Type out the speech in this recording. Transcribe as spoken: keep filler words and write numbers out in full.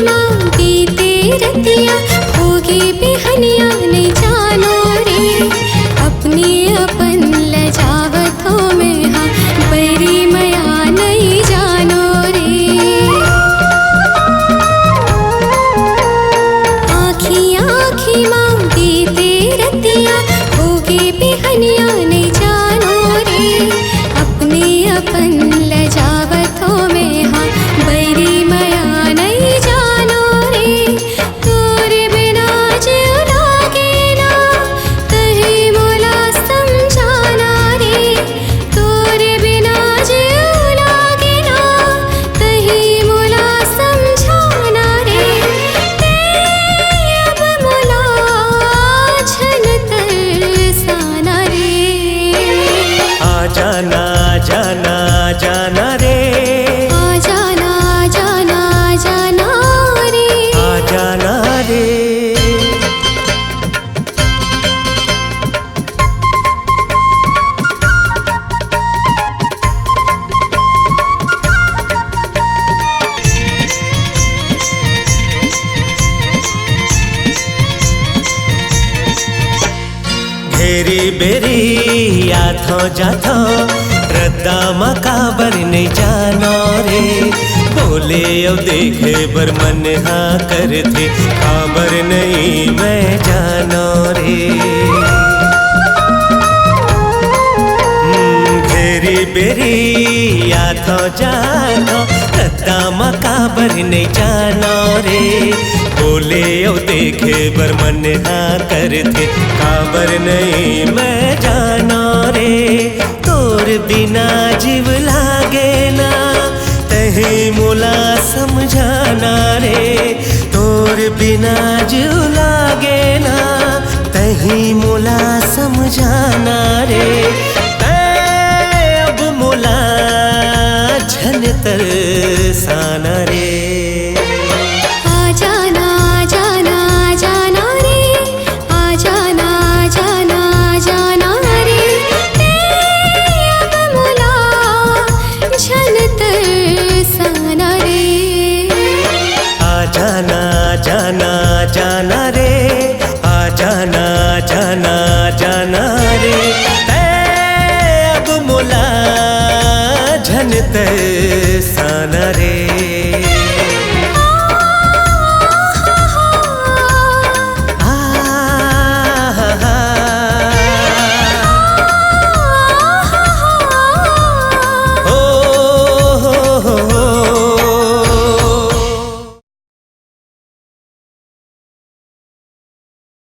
माँ बीते रतिया, होगे बिहनिया, नइ जानो रे। अपने अपन लजावत हो मैं हा, बरी मया नइ जानो रे। आँखी आँखी माँ बीते रतिया, होगे बिहनिया, नइ जानो रे। अपने अपन लजावत हो मैं हा, बरी मया नइ जानो रे। तोरे बिना जीव लागे ना, तही मोला समझाना रे। तोरे बिना जीव लागे ना, तही मोला समझाना रे। ते अब मोला झन तरसाना रे। आ जाना, आ जाना, आ जाना रे। आ जाना, आ जाना, आ जाना रे। आ जाना रे। घेरी बेरी आथो जाथो, रद्दा म काबर नइ जानो रे। बोले अउ देखे बर मन हा करथे, काबर नइ मैं जानो रे। हम्म, घेरी बेरी आथो जाथो, रद्दा म काबर नइ जानो रे। बोले अउ देखे बर मन हा करथे, काबर नइ मैं जानो रे। तोर बिना जीव लागे ना, तही मोला समझाना रे। तोर बिना जीव लागे ना, तही मोला समझाना रे। तै अब मोला झन तरसाना रे। आ जाना, आ जाना, आ जाना रे। आ जाना, आ जाना, आ जाना रे। ते अब मोला झन तरसाना रे। आ जाना, आ जाना, आ जाना रे। आ जाना, आ जाना, आ जाना रे।